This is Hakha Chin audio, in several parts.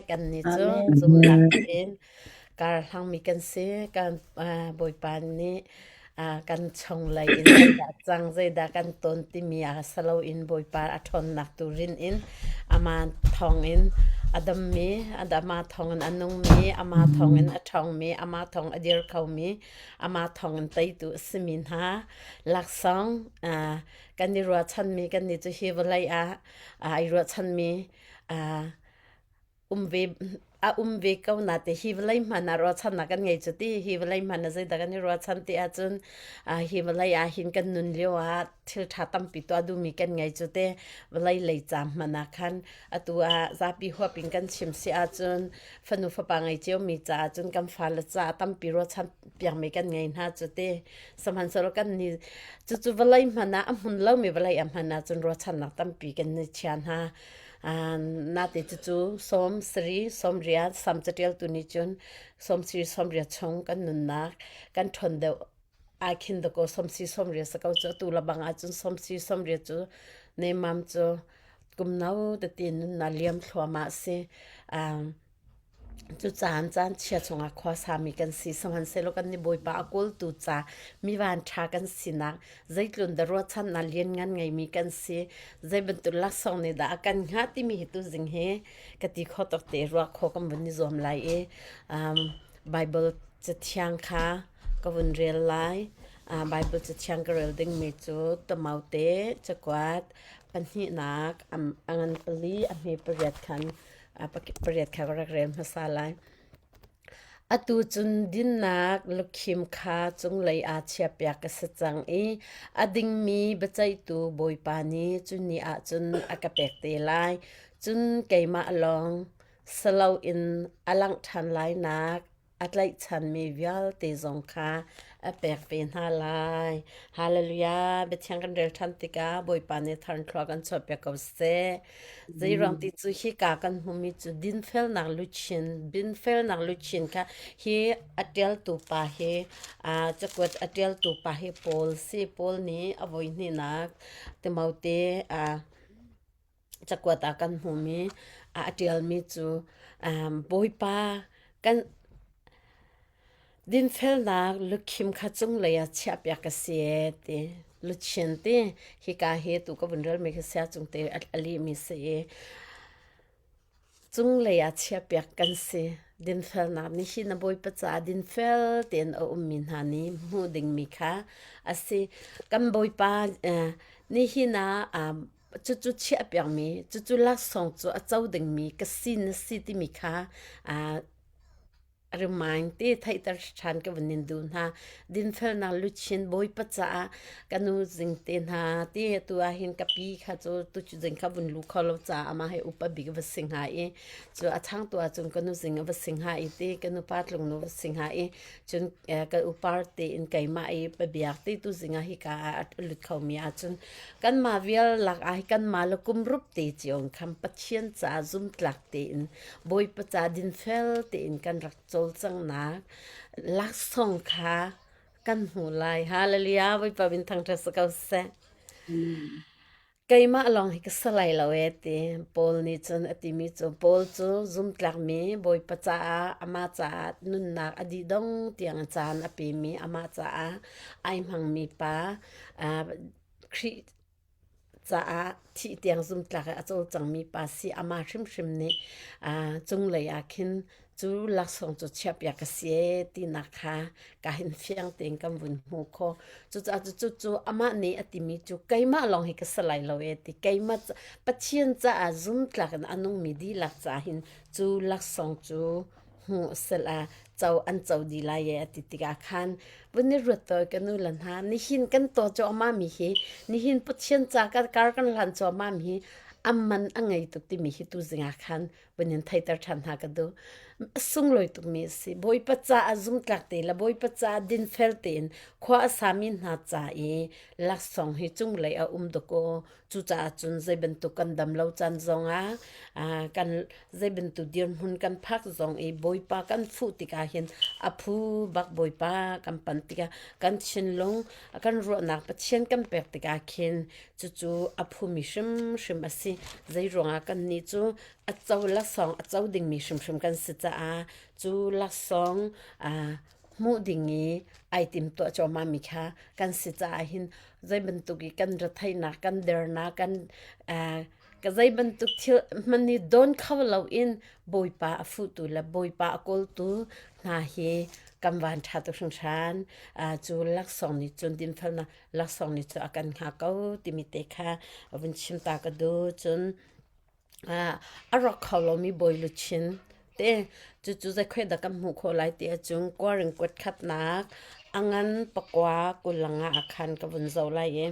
Kannih cu Amen. zumhnak in karhlangmi kan si. Kan Bawipa nih kan chunglei in zeidah cang, zeidah kan ton timi ah si loin Bawipa a ṭhawnnak tu rin in amah thawngin a dammi, amah thawngin a nungmi, amah thawngin a ṭhawngmi, amah thawng a dir khomi, amah thawngin teitu a simi hna laksawng kan i ruahchanmi kannih cu hi vawlei ah ai ruahchanmi um ve a um ve ko na te hi vawlei hmanh ah ruahchannak kan ngei cu ti hi vawlei hmanh ah zeidah kan i ruahchan ti ahcun hi vawlei ah hin kan nun lio ah thil ṭha tampi tuah duhmi kan ngei cu te vawlei lei ca hmanh ah khan atu ah zapi huap in kan chim si ahcun fanu fapa ngei ciomi caah cun kan fale caah tampi ruahchan piakmi kan ngei hna cu te sihmanhsehlaw kan ni cucu vawlei hmanh ah a hmun lomi vawlei a hman ahcun ruahchannak tampi kan i chia hna. Nate cucu sawm sari sawmriat sam caṭialtu nih cun sawmsiri sawmriat chung kan nunnak kan ṭhawn deuh ai khin dakaw sawmsi sawmriat si ko cu atu lebang ahcun sawmsi sawmriat cu nemmam cu kum no tete nunnak liam thluahmah a si. Cucaah caan chia chungah khua sami kan si. Sihmanhsehlaw kan nih Bawipa a kawltu ca mi vanṭha kan sinak, zeitlun dah ruahchannak lianngan ngeimi kan si, zei bantuk laksawng nih dah a kan hngah timi hi tuzing hi ka ti kho tuk te ruah khawh kan vun i zuam lai i um, Bible cathiang kha ka vun rel lai. Uh, Bible cathiang ka rel dingmi cu Timote cakuat pahnihnak a ngan pali a hme pariat khan pariat kha ka rak rel hmasa lai. Atu cun dinnak lukhim kha cunglei ah chiahpiak ka si cang i a dingmi biaceihtu Bawipa nih cu ni ah cun a ka pek te lai. Cun keimah lawng si loin a langh ṭhan lainak a tlaihchanmi vialte zong kha a pek ve hna lai. Hallelujah! Biathiang kan rel ṭhan tikah Bawipa nih tharnthlua kan chuahpiak ko seh. Zeiruang ti cu hika kan hmumi cu dinfelnak luchin, dinfelnak luchin kha hi a ṭialtu pa hi cakuat a ṭialtu pa hi Paul si. Paul nih a voihnihnak Timote cakuat ah kan hmuhmi a ṭialmi cu Bawipa kan dinfelnak lukhim kha cunglei ah chiahpiak ka si ee ti luchin ti hika hi tu ka vun relmi khi sia cung te a lihmi si i cunglei ah chiahpiak kan si dinfelnak nih hi na Bawipa caah dinfel tein a ummi hna nih hmuh dingmi kha a si kan Bawipa nihin ah cucu chiahpiakmi cucu laksawng cu a co dingmi ka si na si timi kha remind ti theihter ṭhan ka vun in duh hna dinfelnak luchin bawipa caah ka nu zing te hna ti tu ah hin ka pi kha cu tu cu zing kha vun lu kho lo caah amah he upa bik va si hnga i cu a changtu ah cun ka nu zing a va si hnga i ti ka nu pa tlung nu va si hnga i cun ka upar tein keimah i pabiak ti tu zing ah hika ah a lut khomi ahcun kanmah vial lak ah kanmah le kum rup te cio in khan Pathian caah zumtlak tein Bawipa ca dinfel tein kan rak cawlcanghnak laksawng kha kan hmu lai. Hallelujah! Bawipa min thangṭhat si ko seh. Keimah lawng hi ka si lai lo ee ti Paul nih cun a timi cu Paul cu zumtlakmi Bawipa caah amah caah nunnak a dih dong tiang caan a pemi amah caah ai hmangmi pa Khrih caah thih tiang zumtlak i a cawlcangmi pa si amah hrimhrim nih cunglei ah khin cu laksawng cu chiahpiak ka si ee tinak kha ka hin fiang tein kan vun hmuh khawh. Cucaah cu cu amah nih a timi cu keimah lawng hi ka si lai lo ee ti keimah Pathian caah zumtlak in a nungmi dihlak caah hin cu laksawng cu hmuh sela co an co dih lai ee a ti tikah khan vun i ruat tawi ka nu le hna nihin kan taw cuahmah mi hi nihin Pathian ca kar kan hlan cuahmah mi hi a man a ngei tuk timi hi tuzing ah khan vun in theiter ṭhan hna ka duh. A sunglawi tukmi a si. Bawipa caah zumtlak te le Bawipa caah dinfel tein khua a sami hna ca i laksawng hi cunglei a um dawk aw. Cucaah cun zei bantuk kan dam lo caan zongah kan zei bantuk dirhmun kan phak zong i Bawipa kan fuh tikah hin a phu bak Bawipa kan pan tikah kan thinlung kan ruahnak Pathian kan pek tikah khin cucu a phumi hrimhrim a si. Zei ruangah kannih cu a co laksawng. Laksawng a co dingmi hrimhrim kan si caah cu laksawng hmuh ding i ai timtuah cuahmah mi kha kan si caah hin zei bantuk i kan retheihnak kan dernak kan ka zei bantuk thil hmanh nih dawn kho loin Bawipa a fuhtu le Bawipa a kawltu hna hi kan van ṭha tuk hringhran. Cu laksawng nih cun dinfelnak laksawng nih cun a kan hngak ko timi te kha vun chim ta ka duh. Cun a rawk kho lomi bawi luchin te cucu zeikhoi dah kan hmuh khawh lai ti ahcun kuaring kuat khatnak a ngan pakua kulanga ah khan ka vun zoh lai i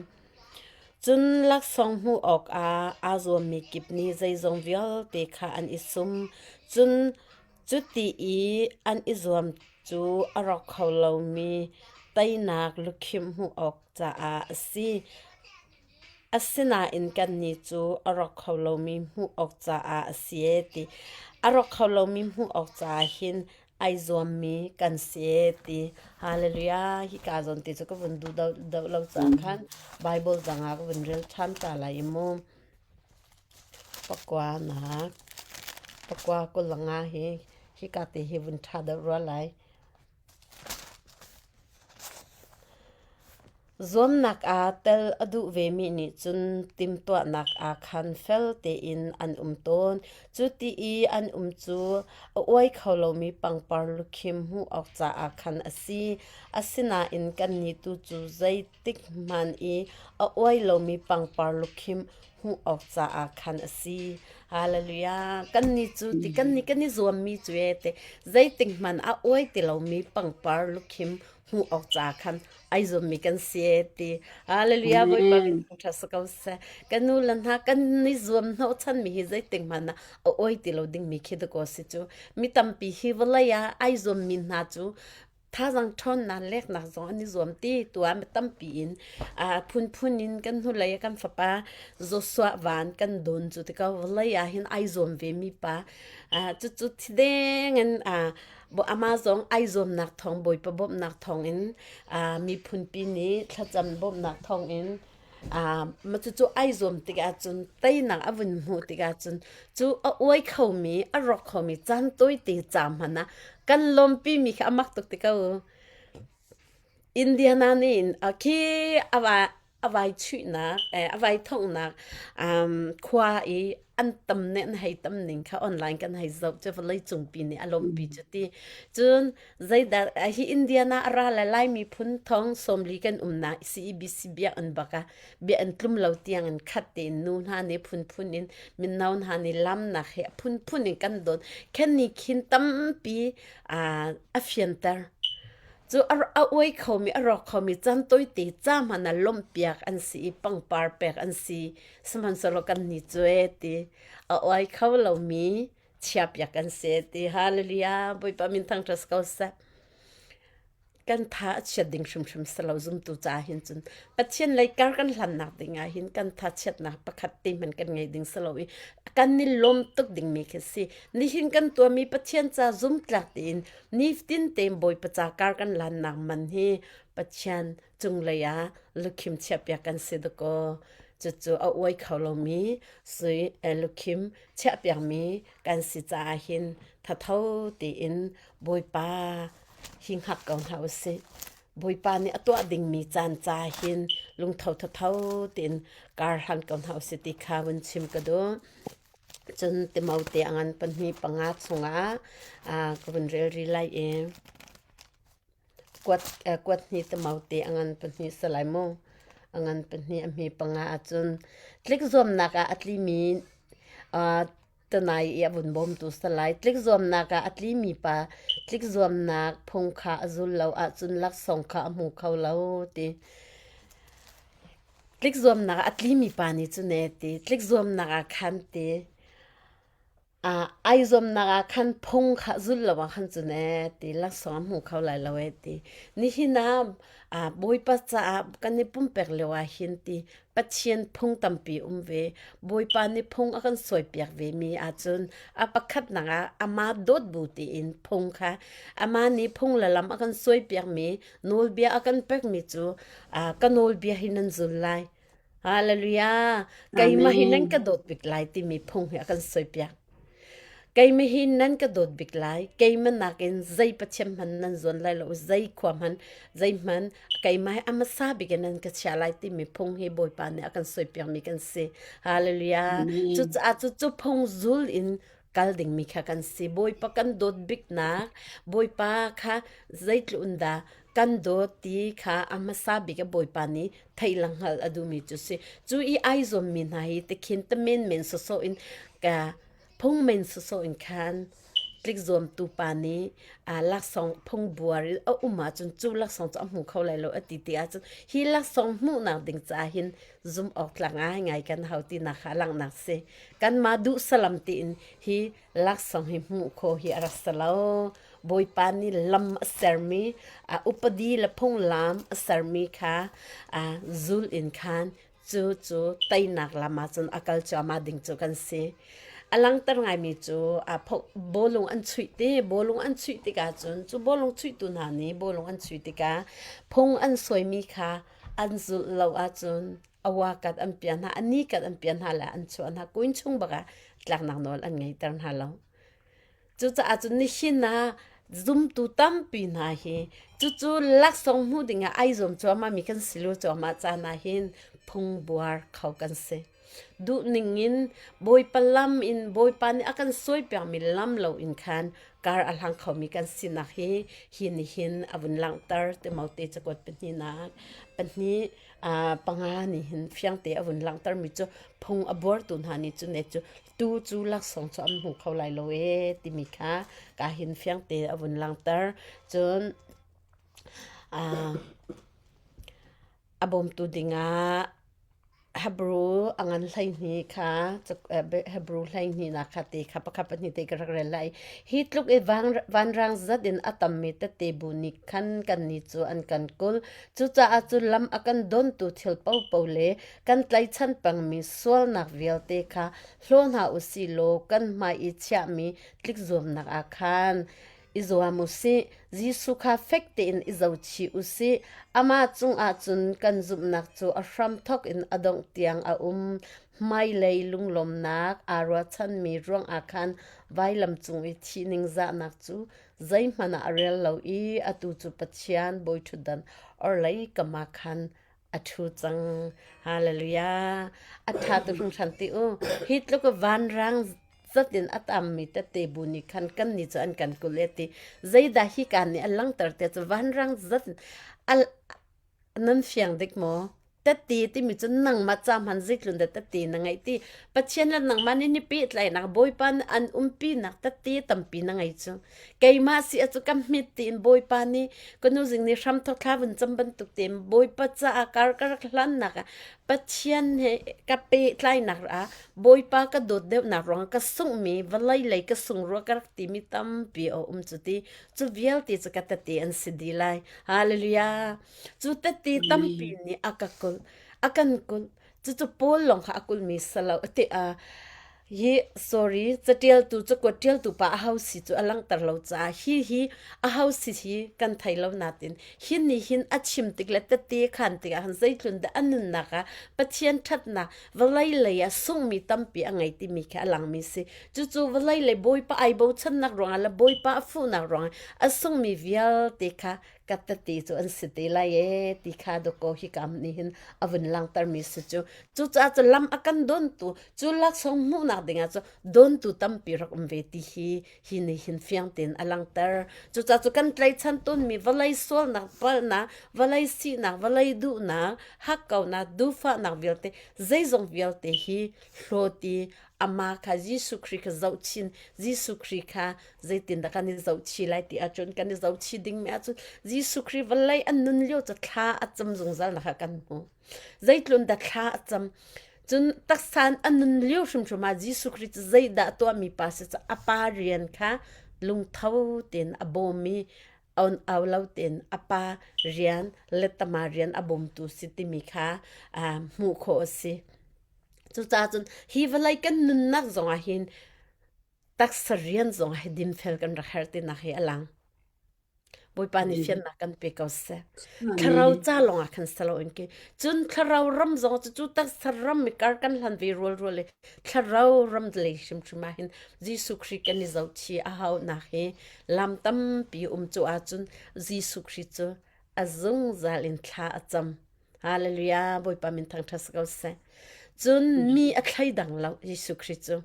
cun laksawng hmuh awkah aa zuammi kip nih zeizong vialte kha an i sum. Cun cuti i an i zuam cu a rawk kho lomi teinak lukhimh hmuh awk caah a si. Asinain kannih cu a rawk kho lomi hmuh awk caah a si ee ti. A rawk kho lomi hmuh awk caah hin ai zuammi kan si ee ti. Hallelujah! Hika zawn te cu ka vun duh deuh lo caah khan Bible dang ah ka vun rel ṭhan ta lai i mu. Pakua nak, pakua 25 hi hika te hi vun ṭha deuh rua lai. Zuamnak ah tel a duh vemi nih cun timhtuahnak ah khan fel tein an um tawn. Cuti i an um cu a uai kho lomi pangpar lukhim hmuh awk caah khan a si. Asinain kannih tu cu zeitik hmanh i a uai lomi pangpar lukhim hmuh awk caah khan a si. Hallelujah. Kannih cu ti kannih kan i zuammi cu e te zeitik hmanh a uai ti lomi pangpar lukhim hmuh awk caah khan ai zuammi kan si e ti. Hallelujah. Bawipa Amen. ṭha si ko seh. Kan nu le hna kan i zuam hnawhchan mi hi zeitik hmanh ah a uai ti lo dingmi khi dakaw si cu. Mi tampi hi vawlei ah ai zuammi hna cu Thazaang ṭhawnnak leknak zong an i zuam ti tu ah mi tampi in phunphun in kan hnulei ah kan fapa Joshua van kan don cu ti ko vawlei ah hin ai zuam ve mi pa cucu thideng in amah zong ai zuamnak thawng Bawipa bawmhnak thawng in miphunpi nih thlacam bawmhnak thawng in Mah cucu ai zuam tikah cun teinak a vun hmuh tikah cun cu a uai khomi a rawk khomi caan tawite ca hmanh ah kan lawmpimi kha a mak tuk ti ko. Indiana nih khi a vai a vai chuihnak a vai thonghnak khua i an tam nih an hei tam ning kha online kan hei zoh cu vawlei cungpi nih a lawmhpi cu ti. Cun zeidah hi Indiana a ra le Lai miphun thong 40 kan umnak CEBC biakinn bak ah bia an tlum lo tiang in khat tein nu hna nih phunphun in mino hna nih lamnak he a phunphun in kan dawt khen ni khin tampi a fianter cu a uai khomi a rawk khomi chan toite ca hmanh ah lawmhpiak an si i pangpar pek an si sihmanhsehlaw kan ni cu e ti a uai kho lomi chiapiak kan si ti hallelujah bawipa min thangṭhat ko seh kan tha a chiat ding hrimhrim silo zumtu ca hin cun pathian lei kar kan hlannak ding ah hin kan tha chiatnak pakhat te hman kan ngei ding silo i kan ni lawm tuk ding mi khi si nihin kan tuami pathian ca zumtlak tein nitin tein bawipa ca kar kan lannak man hi pathian cunglei ah lukhim chiahpiak kan si dakaw cucu a uai kho lomi sui lukhim chiahpiakmi kan si caah hin thatho tiin Bawipa hi hngak ko hna usih. Bawipa nih a tuah dingmi caan ca hin lungtho thatho tiin kar hlan ko hna usih ti kha vun chim ka duh. Cun Timote a ngan pahnih panga chungah ka vun rel rih lai i Kuat, kuat hnih tamaute a ngan pahnih si lai mu. A ngan pahnih a hmi panga ahcun tlik zuamnak ah a tlimi uh, tanai i a vun bawmtu si lai. Tlik zuamnak ah a tlimi pa tlik zuamnak phung kha a zul lo ahcun laksawng kha a hmu kho lo ti. Tlik zuamnak ah a tlimi pa nih cun e ti. Tlik zuamnak ah khan ti. Ai zuamnak ah khan phung kha zulh lo ah khan cun ee ti laksawng a hmu kho lai lo ee ti. Nihin ah Bawipa caah kan i pumpek lio ah hin ti Pathian phung tampi um ve. Bawipa nih phung a kan sawipiak ve mi ahcun a pakhatnak ah amah dawt bu tiin phung kha amah nih phung le lam a kan sawipiak mi nawlbia a kan pekmi cu ka nawlbia hi nan zul lai. Hallelujah. Keimah hi nan Amen. ka dawt bik lai timi phung hi a kan sawipiak. Keimah hi nan ka dawt bik lai. Keimah nakin zei pathian hmanh nan zuan lai lo, zei khua hmanh, zeihmanh keimah hi a hmasa bik in nan ka chia lai timi phung hi Bawipa nih a kan suaipiakmi kan si. Hallelujah. Amen. Cucaah cu cu phung zul in kal dingmi kha kan si. Bawipa kan dawt biknak, Bawipa kha zeitluk in dah kan dawt ti kha a hmasa bik a Bawipa nih theih le hngalh a duhmi cu si. Cu i ai zuammi hna hi tikhin ta menmen sawsawh in ka phung men sawsawh in khan tlikzuamtu pa nih laksawng phung buar in a um ahcun cu laksawng cu a hmu kho lai lo a ti ti ahcun hi laksawng hmuhnak ding caah hin zumh awk tlak ngaingai kan hau tinak kha a langhnak si. Kanmah duh salam tiin hi laksawng hi hmuh khawh hi a rak si lo. Bawipa nih lam a sermi, upadi le phunglam a sermi kha zul in khan cu cu teinak lam ah cun a kal cuahmah ding cu kan si. A langhter ngaimi cu bawlung an chuih ti bawlung an chuih tikah cun cu bawlung chuihtu hna nih bawlung an chuih tikah phung an suaimi kha an zulh lo ahcun a wakat an piah hna, a nikat an piah hna le an chuah hna. Kuin chung bak ah tlaknak nawl an ngeiter hna lo. Cucaah cun nihin ah zumtu tampi hna hi cucu laksawng hmuh dingah ai zuam cuahmah mi kan si lu cuahmah caan ah hin phungbuar kho kan si. Duhning in Bawipa lam in Bawipa nih a kan suaipiakmi lam lo in khan kar a hlang khomi kan sinak hi hi nihin a vun langhter Timote cakuat pahnihnak pahnih panga nih hin fiangte a vun langhtermi cu phung a buartu hna nih cun ne cu tu cu laksawng cu an hmu kho lai lo ee timi kha ka hin fiangte a vun langhter. Cun a bawmtu dingah Hebrew a ngan 12 kha Hebrew 12 nak kha te kha pakhat pahnih te ka rak rel lai. Hi tluk i vanrang zat in a tammi tete bu nih khan kannih cu an kan kulh. Cucaah cu lam a kan dontu thil paohpaoh le kan tlaichan pengmi sualnak vialte kha hlaw hna u sih law kan hmai i chiahmi tlikzuamnak ah khan i zuam u sih. Jesuh kha fek tein i zohchih u sih. Amah cungah cun kan zumhnak cu a hramthawk in a dongh tiang a um. Hmailei lunglawmnak aa ruahchanmi ruangah khan vailam cung i thih ningzahnak cu zeihmanh ah a rel lo i atu cu Pathian bawiṭhutdan orhlei kam ah khan a ṭhu cang. Hallelujah. A ṭha tuk hringhran ti u. Hi tluk vanrang zat in a tammi tete bu nih khan kan nih cu an kan kul e ti. Zeidah hi ka nih a langhter te cu vanrang zat in al nan fiang dik maw? Tete timi cu nangmah ca hman zeitlun dah tete na ngeih ti. Pathian le nangmah nih ni pehtlaihnak Bawipa nih an umpinak tete tampi na ngei cu. Keimah si cu ka hmet tiin Bawipa nih ka nu zing nih hramthok thla vun cam bantuk tein Bawipa caah kar ka rak hlannak ah Pathian he ka pehtlainak ah Bawipa ka dawt deuhnak ruangah ka sunghmi vawlei lei ka sung rua ka rak timi tampi a um cu ti cu vialte cu ka tete an si dih lai. Hallelujah. Cu tete tampi nih a ka kulh a kan kulh cucu Paul lawng kha a kulhmi si lo ti a hi sorry catialtu cakuat ṭialtu pa aho si cu a langhter lo caah hi hi aho si hi kan thei lo natin hi nih hin a chim tik le tette khan tikah han zeitlun dah a nunnak ah Pathian ṭhatnak vawlei lei ah sunghmi tampi a ngei timi khi a langmi si cucu vawlei lei Bawipa ai bochannak ruangah le Bawipa a fuhnak ruangah a sungmi vialte kha ka tete cu an si te lai ee ti kha dawkaw hikam nih hin a vun langhtermi si cu cucaah cu lam a kan dontu cu laksawng hmuhnak dingah cu dontu tampi rak um ve ti hi hi nih hin fiang tein a langhter cucaah cu kan tlaichan tawnmi vawlei sualnak palhnak vawlei sinak vawlei duhnak hakkaunak duhfahnak vialte zeizong vialte hi hlawt i amah kha Jesuh Khrih kha zohchin Jesuh Khrih kha zeitindah kan i zohchih lai ti ahcun kan i zohchih dingmi ahcun Jesuh Khrih vawlei an nun lio cu thla a cam zungzal nak ah kan hmu. Zeitlun dah thla a cam. Cun taksa in a nun lio hrimhrim ah Jesuh Khrih cu zeidah tuahmi pa si cu a pa rian kha lungtho tein a bawm i on au lo tein a pa rian le tama rian a bawmtu si timi kha hmuh khawh a si. Cucaah cun hi vawlei kan nunnak zongah hin taksa rian zong hi dinfel kan rak herh tinak hi a lang. Bawipa nih fiannak kan pe ko seh. Thlarau ca lawng ah khan salo in ki. Cun thlarau ram zong cu cu taksa ram mi kar kan hlan ve rual rual i thlarau ram lei hrimhrim ah hin Jesuh Khrih kan i zohchi a hau nak hi lam tampi um cu ahcun Jesuh Khrih cu a zungzal in thla a cam. Hallelujah Bawipa min thangṭhat si ko seh. Cun mi a thleidang lo Jesuh Khrih cu.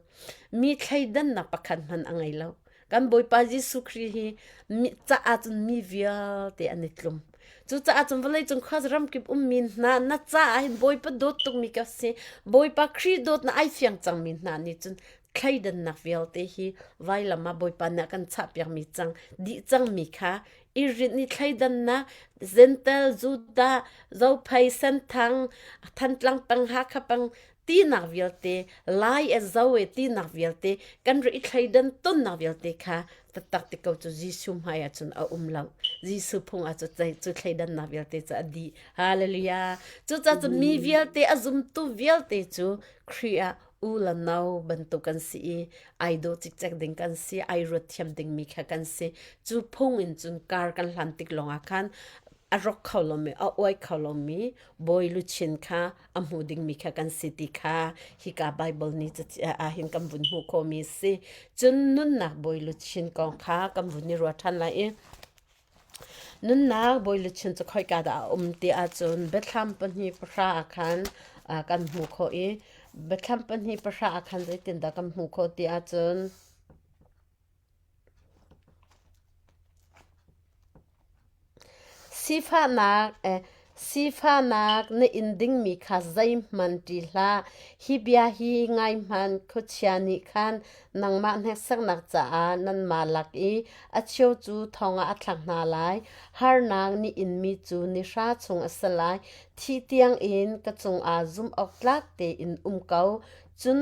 Mi thleidannak pakhat hmanh a ngei lo. Kan Bawipa Jesuh Khrih hi mi caah cun mi vialte an i tlum. Cucaah cun vawleicung khua ramkip ummi hna na caah hin Bawipa dawt tukmi ka si. Bawipa Khrih dawtnak ai fiang cangmi hna nih cun thleidannak vialte hi vailam ah Bawipa nih a kan chahpiakmi cang dih cangmi kha i rinh i thleidannak Zentel, Judah, Zophei, Senthang, Thantlang peng, Hakha peng tinak vialte Lai e Zo e tinak vialte kan ri i thleidan tonnak vialte kha taktak ti ko cu Jesuh hmai ah cun a um lo. Jesuh phung ah cu cu thleidannak vialte cu a dih. Hallelujah. Cucaah cu mi vialte a zumtu vialte cu Khrih ah u le no bantuk kan si i ai dawh cikcek ding kan si ai ruat thiam dingmi kha kan si cu phung in cun kar kan hlan tik lawngah khan a rok kho lomi a uai kho lomi bawi luchin kha a hmu dingmi kha kan si ti kha hika Bible nih ah hin kan vun hmuh khawhmi si cun nunnak bawi luchin kong kha kan vun i ruah ṭhan lai i Nunnak bawi luchin cu khoika dah a um ti ahcun Biathlam 2:10 ah khan kan hmuh khawh i Biathlam 2:10 ah khan zeitindah kan hmuh khawh ti ahcun Sifahnak Sifahnak na in dingmi kha zeihmanh ṭih hlah. Hi bia hi ngai hmanh, khuachia nih khan nangmah hneksaknak caah nanmah lak i a cheu cu thong ah a thlak hna lai. Harnak na inmi cu ni hra chung a si lai. Thih tiangin ka cungah zumhawktlak tein um ko, cun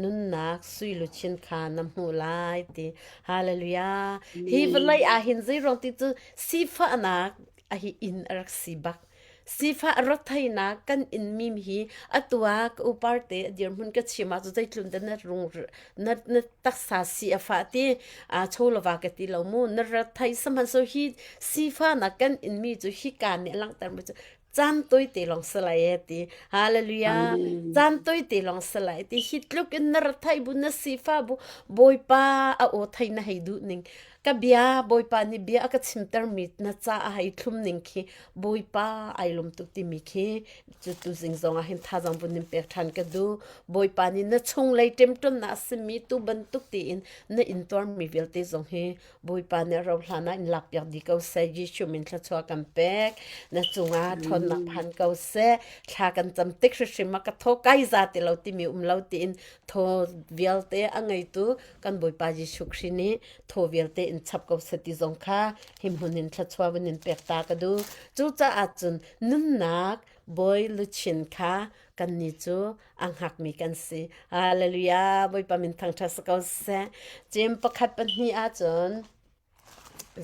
nunnak sui luchin kha na hmuh lai ti. Hallelujah. Hi vawlei ah hin zeiruang ti cu sifahnak a hi inn a rak si bak. Sifah rathainak kan inn mim hi atu ah ka uparte a dirhmun ka chim ah cu zeitlun dah na rung na na taksa si a fah ti a chawlava ka ti lo mu na rathai sihmanhsehlaw hi sifahnak kan inn mi cu hi ka nih a langhter mi cu caan tawite lawng si lai e ti hallelujah caan tawite lawng si lai ti hi tluk in na rathai bu na sifa bu bawipa a aw thei na hei duh ning Ka bia Bawipa nih bia a ka chimtermi na caah hei thlum ning khi Bawipa ai lawm tuk timi khi cu tuzing zong ah hin thazaang vun in pek ṭhan ka duh. Bawipa nih na chunglei ṭemṭonnak a simi tu bantuk tiin na intuarmi vialte zong hi Bawipa nih a rauhhlan ah in lakpiak dih ko seh. Jesuh min thluachuah kan pek. Na cungah ṭhawnnak phan ko seh. Thla kan cam tik hrimhrim ah ka thaw kai za ti lo timi um lo tiin thaw vialte a ngeitu kan Bawipa Jesuh Khrih nih thaw vialte in chap ko seh ti zong kha hi hmun in thluachuah vun in pek ta ka duh. Cucaah cun nunnak bawi luchin kha kannih cu a hngakmi kan si. Hallelujah! Bawipa min thangṭhat si ko seh. Cem pakhat pahnih ahcun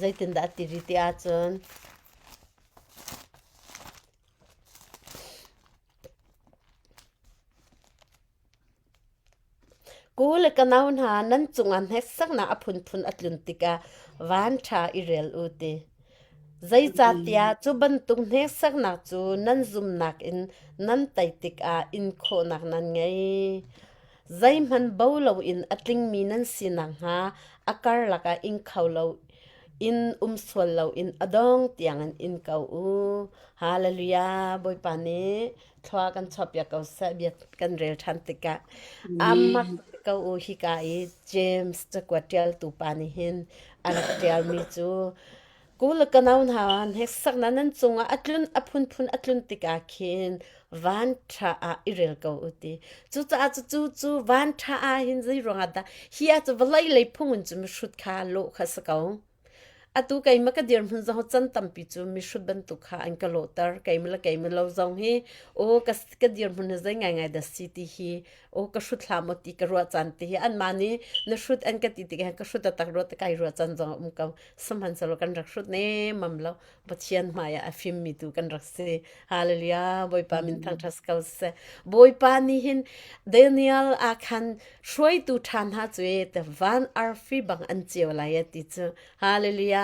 zeitindah a ti rih ti ahcun Ku le ka nau hna nan cungah hneksaknak a phunphun a tlun tikah vanṭha i rel u ti. Zeicahtiah cu bantuk hneksaknak cu nan zumnak in nan tei tikah in khawhnak nan ngei. Zeihmanh bo loin a tlingmi nan si nakhnga a karlak ah ing kho lo in um sual loin a dong tiangin in ko u. Hallelujah! Bawipa nih thlua kan chuahpiak ko seh bia kan rel ṭhan tikah amak ko u hika i James cakuat ṭialtu pa nih hin a rak ṭialmi cu ku le ka nau hna hneksaknak nan cungah a tlun a phunphun a tlun tikah khin van ṭha ah i rel ko u ti cucaah cu cu van ṭha ah hin zei ruangah dah hi ah cu vawlei lei phung in cu mihrut kha lawh kha si ko Atu keimah ka dirhmun zong can tampi cu mihrut bantuk kha an ka lawhter. Keimah le keimah lo zong hi aw ka, ka dirhmun hi zei ngaingai dah si ti hi aw ka hrut hlah maw ti ka ruah caan ti hi anmah nih na hrut an ka ti tikah ka hrut taktak ruah kai ruah caan zong a um ko. Sihmanhsehlaw kan rak hrut nemmam lo. Pathian hmai ah a fimmi tu kan rak si. Hallelujah. Bawipa min thangṭhat ko seh. Bawipa nih hin Daniel ah khan Hruaitu ṭha hna cu e te van arfi bang an ceu lai a ti cu. Hallelujah.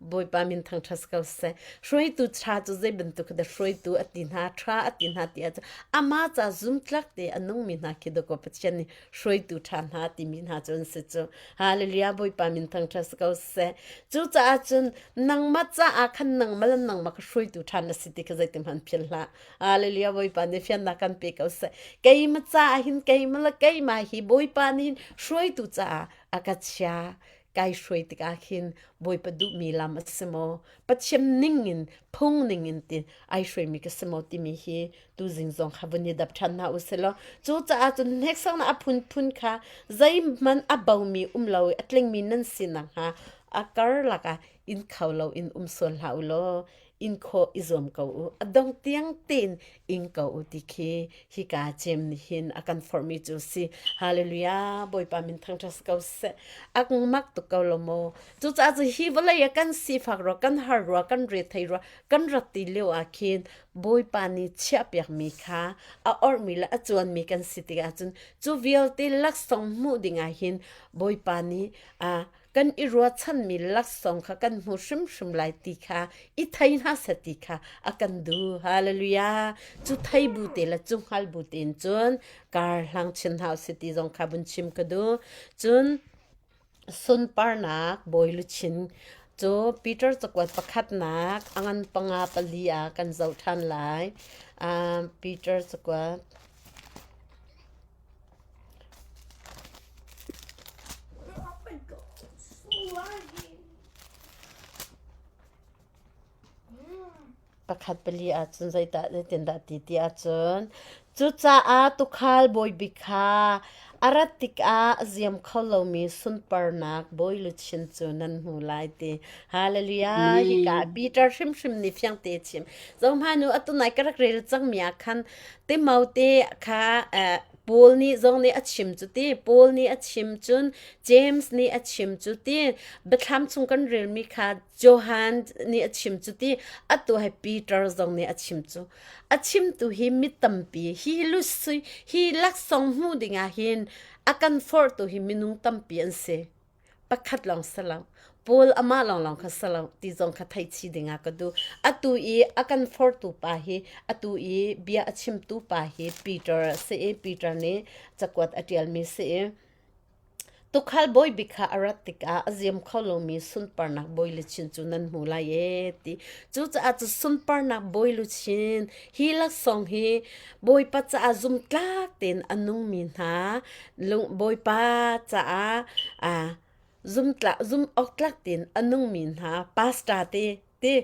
Bawipa min thangṭhat ko seh. Hruaitu ṭha cu zei bantuk dah hruaitu a ti hna, ṭha a ti hna ti ahcun amah ca zumtlak te a nungmi hna khi dawkaw Pathian nih hruaitu ṭha hna timi hna cu an si cu. Hallelujah Bawipa min thangṭhat ko seh. Cucaah cun nangmah caah khan nangmah le nangmah kha hruaitu ṭha na si ti kha zeitihmanh philh hlah. Hallelujah Bawipa nih fiannak kan pe ko seh. Keimah caah hin keimah le keimah hi Bawipa nih hin hruaitu caah a ka chia. Kai hruai tikah khin Bawipa duhmi lam a si maw? Pathian ning in phung ning in ti ai hruaimi ka si maw timi hi tuzing zong kha vun i dap ṭhan hna u sih law cucaah cun hneksaknak a phunphun kha zeihmanh a bomi um lo i a tlingmi nan si nakhnga a karlak ah in kho lo in um sual hlah u law in khawh i zuam ko u a dong tiang tein ing ko u ti khi hika cem nih hin a kan forhmi cu si hallelujah bawipa min thangṭhat ko seh ak mak tuk ko lo maw cucaah cu hi vawlei ah kan sifak rua kan har rua kan rethei rua kan rat ti lio ah khin bawipa nih chiahpiakmi kha a orhmi le a cuanmi kan si tikah cun cu vialte laksawng hmuh dingah hin bawipa nih a kan i ruahchanmi laksawng kha kan hmu hrimhrim lai ti kha i thei hna seh ti kha a kan duh. Hallelujah. Cu thei bu te le cu hngal bu tein cun kar hlang chin hna usih ti zong kha vun chim ka duh. Cun sunparnak bawi luchin cu Peter cakuat pakhatnak a ngan panga pali ah kan zoh ṭhan lai. Uh, Peter cakuat Pakhat pali ahcun zeidah zeitindah ti ti ahcun cucaah tuukhal bawi bik kha a rat tikah a ziam kho lomi sunparnak bawi luchin cu nan hmu lai ti. Hallelujah. Hika Peter hrimhrim nih fiang te chim. Zohhmanh u atu nai ka rak rel cangmi ah khan Timote kha Paul nih zong nih a chim cu ti Paul nih a chim cun James nih a chim cu ti Biathlam chung kan relmi kha Johan nih a chim cu ti atu hai Peter zong nih a chim cu a chimtu hi mi tampi hi lusui hi laksawng hmu dingah hin a kan forhtu hi minung tampi an si pakhat lawng si lo Paul amah lawnglawng kha si lo ti zong kha theih chih dingah ka duh atu i a kan forhtu pa hi atu i bia a chimtu pa hi Peter a si i Peter nih cakuat a ṭialmi si i Tukhal bawi bik kha a rat tikah a ziam kho lomi sunparnak bawi luchin cu nan hmu lai ee ti. Cucaah cu sunparnak bawi luchin hi laksawng hi Bawipa caah zumtlak tein a nungmi hna lung Bawipa caah aa zumtlak zum awktlak tein a nungmi hna pastor te ti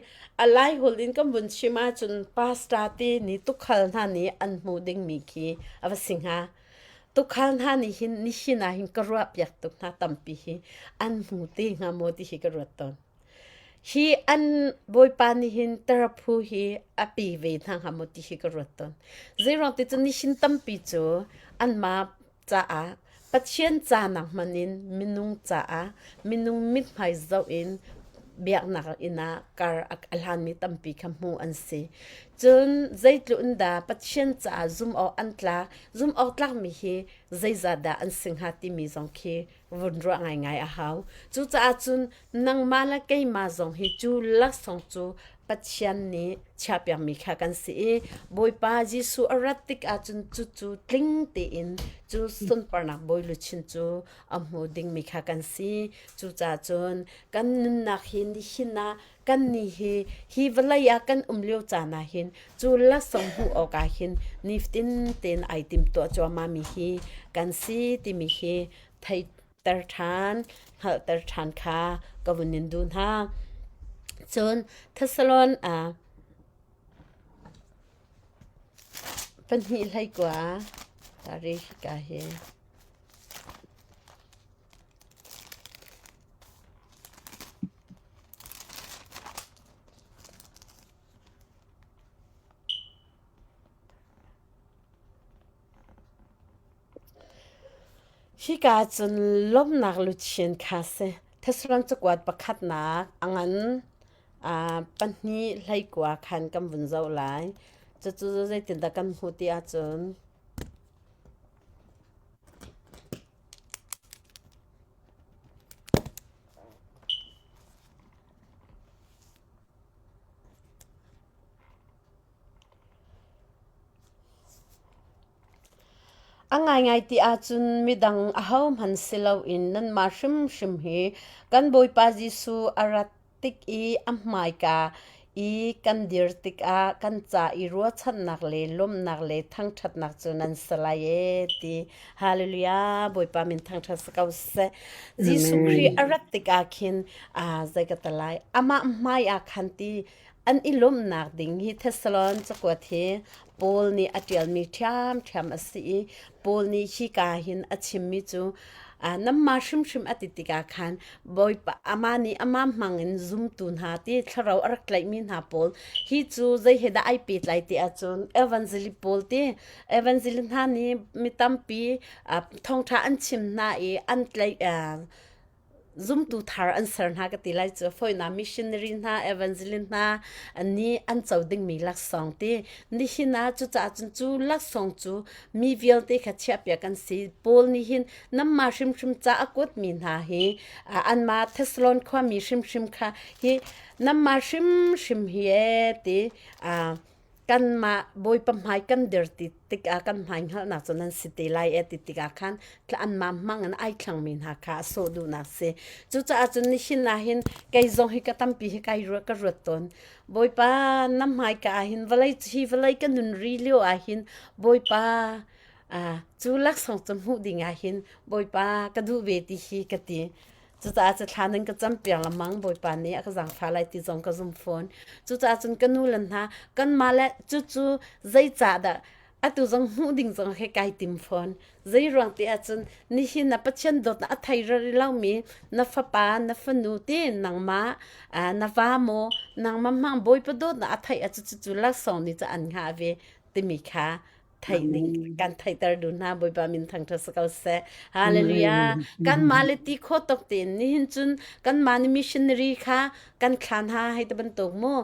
a laiholh in kan vun chim ahcun pastor te nih tukhal hna nih an hmuh dingmi khi a va si hnga. Tukhal hna nih hin nihin ah hin ka ruahpiak tuk hna tampi hi an hmu te hnga maw ti hi ka ruat tawn. Hi an bawipa nih hin taraphu hi a pe ve hna hnga maw ti hi ka ruat tawn. Zeiruang ti cun nihin tampi cu anmah caah Pathian ca nak hmanh in minung caah minung mithmai zoh in biaknak inn ah kar a hlanmi tampi kha hmuh an si. Cun zeitluk in dah Pathian caah zumh awk an tlak, zumh awk tlakmi hi zeizah dah an si hnga timi zong khi vun ruah ngaingai a hau. Cucaah cun nangmah le keimah zong hi cu laksawng cu Pathian nih chiahpiakmi kha kan si i Bawipa Jesuh a rat tikah cun cucu tling tein cu sunparnak bawi luchin cu a hmu dingmi kha kan si. Cucaah cun kan nunnak hi nihin ah kannih hi hi vawlei ah kan um lio caan ah hin cu laksawng hmuh awkah hin nifatin tein ai timtuah cuahmahmi hi kan si timi hi theihter ṭhan, hngalhter ṭhan kha ka vun in duh hna. Cun Thessalon ah 2 hlei kua tari hika hi. Hika cun lawmhnak luchin kha si. Thessalon cakuat pakhatnak a ngan 2 hlei kua khan kan vun zoh lai. Cucu zeitindah kan hmuh ti ahcun A ngaingai ti ahcun midang ahohmanh si loin nanmah hrimhrim hi kan Bawipa Jesuh a rat tik i a hmaika i kan dir tikah kan ca i ruahchannak le lawmhnak le thangṭhatnak cu nan si lai ee ti. Hallelujah! Bawipa min thangṭhat si ko seh. Jesuh Khrih a rat tikah khin aa zei ka ti lai amah hmai ah khan ti An i lawmhnak ding hi Thessalon cakuat hi Paul nih a ṭialmi ṭhiamṭhiam a si i Paul nih hika hin a chimmi cu nanmah hrimhrim a ti tikah khan Bawipa amah nih amah hmang in zumtu hna ti thlarau a rak tlaihmi hna pawl hi cu zei he dah ai pehtlai ti ahcun evangelist pawl ti evangelist hna nih mi tampi thawngṭha an chim hna i an tlaih zumtu thar an ser hna ka ti lai cu foina missionary hna evangelist hna nih an co dingmi laksawng ti nihin ah cucaah cun cu laksawng cu mi vialte kha chiahpiak kan si Paul nih hin namma hrimhrim ca a kuatmi hna hi anmah Thessalon khuami hrimhrim kha hi namma hrimhrim hi e ti kanmah Bawipa hmai kan dir ti tikah kan hmai hngalhnak cu nan si te lai e ti tikah khan anmah hmang in ai thlangmi hna kha a sawh duhnak si. Cucaah cun nihin ah hin kei zong hi ka tampi hi kai ruat ka ruat tawn. Bawipa na hmai ka ah hin vawlei hi vawlei ka nun ri lio ah hin Bawipa cu laksawng cu hmuh ding ah hin Bawipa ka duh ve ti hi ka ti. Cucaah cu thla nan ka campiak lengmang Bawipa nih a ka zaangfah lai ti zong ka zum fawn. Cucaah cun ka nu le hna kanmah le cucu zeicahdah atu zong hmuh ding zong he kai tim fawn. Zei ruang ti ahcun nihin na Pathian dawtnak a thei rih lomi na fapa na fanu ti nangmah na va maw nangmah hmang Bawipa dawtnak a theih ahcun cucu laksawng nih cu an hngah ve timi kha theih ding kan theihter duh hna Bawipa min thangṭhat si ko seh hallelujah kanmah le ti kho tok tein nihin cun kanmah nih missionary kha kan thlan ha hei te bantuk mu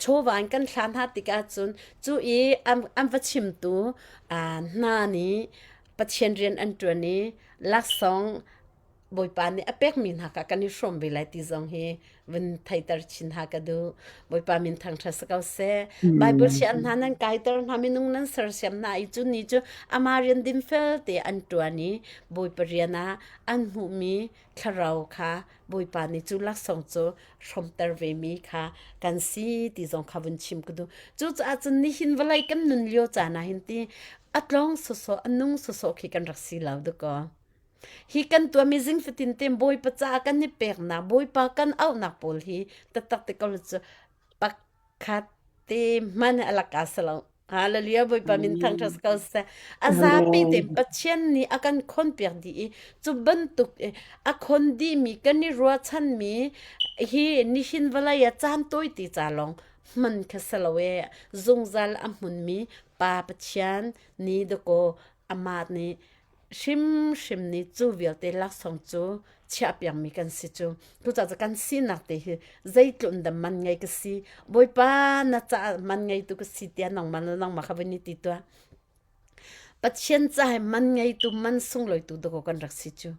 chawva in kan thlan ha tikah cun cu i an va chimtu hna nih Pathian rian an ṭuan i laksawng Bawipa nih a pekmi hna kha kan i hrawm ve lai ti zong hi vun theiter chin ha ka duh. Bawipa min thangṭhat si ko seh. Bible sian hna nan kaiter hna minung nan sersiam hna i cu ni cu ama rian din fel te an ṭuan i Bawipa rian ah an hmuhmi thlarau kha Bawipa nih cu laksawng cu hrawmter vemi kha kan si ti zong kha vun chim ka duh. Cucaah cun nihin vawlei kan nun lio caan ah hin ti a tlawng sawsawh a nung sawsawh khi kan rak si lo dakaw. Hi kan tuahmi zing fatin te Bawipa caah kan i peknak, Bawipa kan auhnak pawl hi taktak te ko cu pakhat te hmanh a laka si lo. Hallelujah Bawipa min thangṭhat ko seh. A zapi te Pathian nih a kan khonpiak dih i cu bantuk a khon dihmi kan i ruahchanmi hi nihin vawlei ah caan tawi ti ca lawng hman kha si lo e zungzal a hmunmi Pa Pathian ni dakaw amah nih hrimhrim nih cu vialte laksawng cu chiahpiakmi kan si cu. Cucaah cu kan sinak te hi zeitluk in dah man ngei ka si. Bawipa na caah man ngeitu ka si tiah nangmah le nangmah kha van i ti tuah. Pathian ca hi man ngeitu, man sunglawitu dakaw kan rak si cu.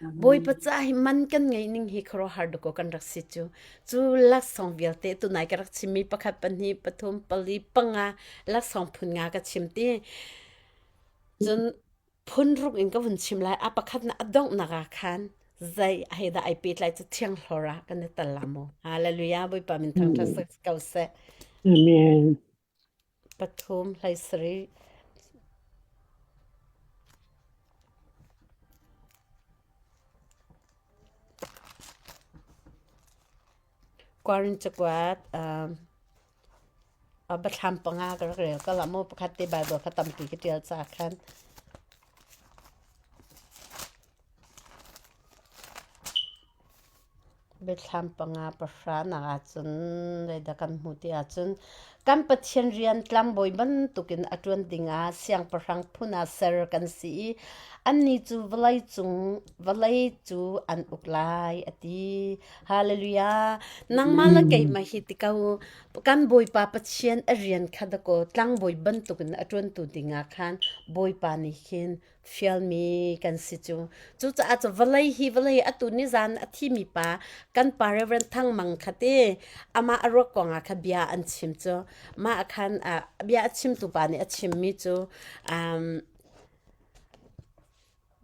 Bawipa ca hi man kan ngeih ning hi khuaruahhar dakaw kan rak si cu. Cu laksawng vialte tunai ka rak chimmi pakhat, pahnih, pathum, pali, panga laksawng phun nga ka chim ti. Cun phun ruk in ka vun chim lai. A pakhatnak a donghnak ah khan zei hei dah ai pehtlai cu thianghlor ah kan i tel la maw? Hallelujah Bawipa min thangṭhat si ko seh. Amen. Pathum hlei sarih. Korin cakuat um, Biathlam panga ka rak rel ko la maw pakhat te Bible kha tampi ka ṭial ca khan. Biathlam panga pahra nak ahcun zeidah kan hmuh ti ahcun kan Pathian rian tlangbawi bantukin a ṭuan dingah siangpahrang phun ah ser kan si i annih cu vawlei cung vawlei cu an uk lai a ti. Hallelujah. Nangmah le keimah hi ti ko kan Bawipa Pathian a rian kha dakaw tlangbawi bantukin a ṭuantu dingah khan Bawipa nih khin fialmi kan si cu. Cucaah cu vawlei hi vawlei atu nizan a thimi pa kan pa Reverend Thang Mang kha ti amah a ruak kongah kha bia an chim cu. Mah khan bia a chimtu pa nih a chimmi cu um,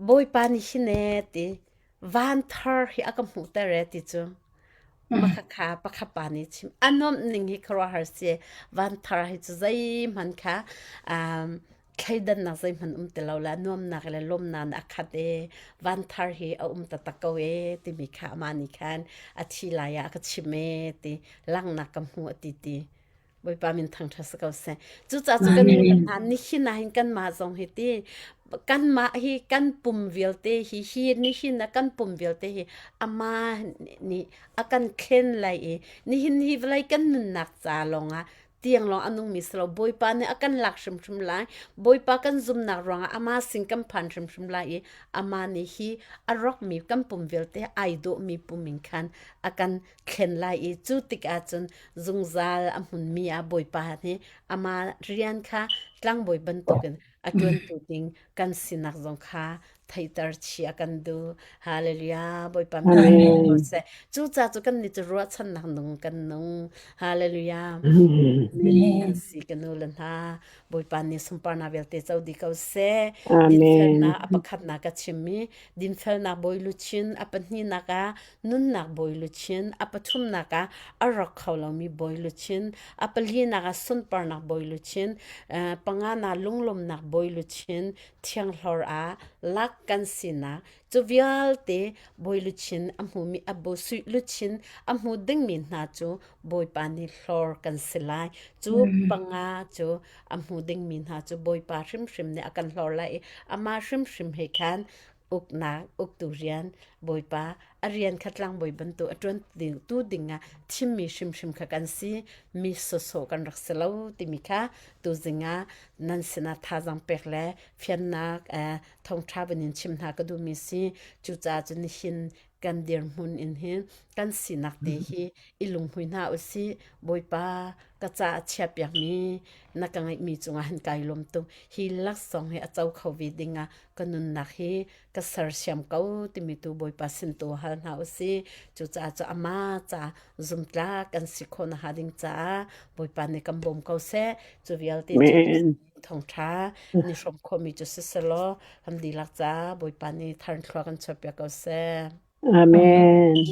Bawipa nih hin ee ti van thar hi a ka hmuhter ee ti cu makhakha pakhat pa nih chim a nuamh ning hi khuaruahhar si van thar hi cu zeihmanh kha um, thleidannak zeihmanh um ti lo le nuamnak le lawmnak a khat ee van thar hi a um taktak ko ee timi kha amah nih khan a thi lai ah a ka chim ee ti langhnak ka hmu a ti ti Bawipa min thangṭhat si ko seh. Cucaah cu kan nu le hna nihin ah hin kanmah zong hi ti kanmah hi kan pum vialte hi hi nihin ah kan pum vialte hi amah nih a kan thlen lai i nihin hi vawlei kan nunnak ca lawngah tiang lawng a nungmi si lo Bawipa nih a kan lak hrimhrim lai Bawipa kan zumnak ruangah amah sin kan phan hrimhrim lai i amah nih hi a rawkmi kan pum vialte ai dawhmi pum in khan a kan thlen lai i cu tikah cun zungzal a hmunmi ah Bawipa nih amah rian kha tlangbawi bantukin a ṭuantu ding kan sinak zong kha theihter chih a kan duh. Hallelujah. Bawipa min Amen. seh. Cucaah cu kan nih cu ruahchannak nung kan nung. Hallelujah. Amen. Amen. Si ka nu le hna Bawipa nih sunparnak vialte co dih ko seh. Amen. Dinfelnak a pakhatnak ka chim i dinfelnak bawi luchin a pahnihnak ah nunnak bawi luchin, a pathumnak ah a rawk kho lomi bawi luchin, a palinak ah sunparnak bawi luchin, panganak lunglawmnak bawi luchin, thianghlor ah lak kan sinak cu vialte bawi luchin a hmumi a sui luchin a hmu dingmi hna cu Bawipa nih hlor kan si lai. Cu panga cu a hmu dingmi hna cu Bawipa hrimhrim nih a kan hlor lai i amah hrimhrim he khan uknak uktu rian Bawipa a rian kha tlangbawi bantuk a ṭuan tu dingah thimmi hrimhrim kha kan si mi sawsawh kan rak si lo timi kha tuzing ah nan sinah thazaang pek le fiannak thawngṭha van in chim hna ka duhmi si cucaah cun nihin kan dirhmun in hin kan sinak te hi i lunghmui hna usih Bawipa ka ca a chiahpiakmi na ka ngeihmi cungah hin kai lawm tuk hi laksawng hi a co kho ve dingah ka nunnak hi ka sersiam ko timi tu Bawipa sin tu hal hna usih cucaah cu amah ca zumtlak kan si khawh nakhnga ding caah Bawipa nih kan bawm ko seh cu vialte cu thawngṭha ni hrawm khawhmi cu siselaw kan dihlak ca Bawipa nih thar thlua kan chuahpiak ko seh. Amen.